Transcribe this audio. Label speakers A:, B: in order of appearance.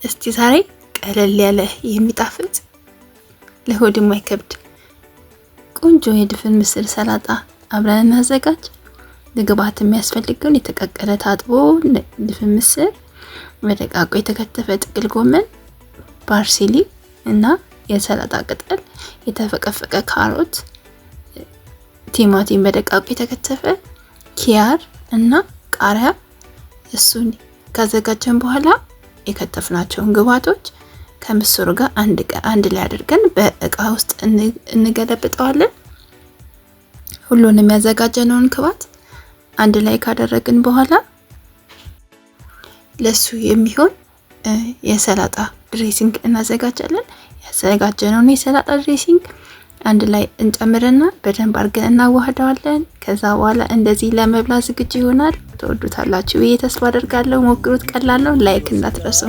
A: እስቲ ዛሬ ቀለል ያለ የሚጣፍጥ፣ ለሆድ የማይከብድ ቆንጆ የድፍን ምስር ሰላጣ አብረን እናዘጋጅ። ለግብአት የሚያስፈልገውን የተቀቀለ ታጥቦ ድፍን ምስር፣ በደቃቁ የተከተፈ ጥቅል ጎመን፣ parsley እና የሰላጣ ቅጠል፣ የተፈቀፈቀ ካሮት፣ ቲማቲም በደቃቁ የተከተፈ፣ ኪያር እና ቃሪያ። እሱን ካዘጋጀን በኋላ የከተፍናቸውን ግብአቶች ከምስሩ ጋር አንድ ላይ አድርገን በእቃ ውስጥ እንገለብጠዋለን። ሁሉንም ያዘጋጀነውን ግብአት አንድ ላይ ካደረግን በኋላ ለሱ የሚሆን የሰላጣ dressing እናዘጋጃለን። ያዘጋጀነውን የሰላጣ dressing አንድ ላይ እንጨምርና በደንብ አድርገን እናዋህደዋለን። ከዛ በኋላ እንደዚህ ለመብላት ዝግጁ ይሆናል። ትወዱታላችሁ ብዬ ተስፋ አደርጋለሁ። ሞክሩት፣ ቀላል ነው። Like እንዳትረሱ።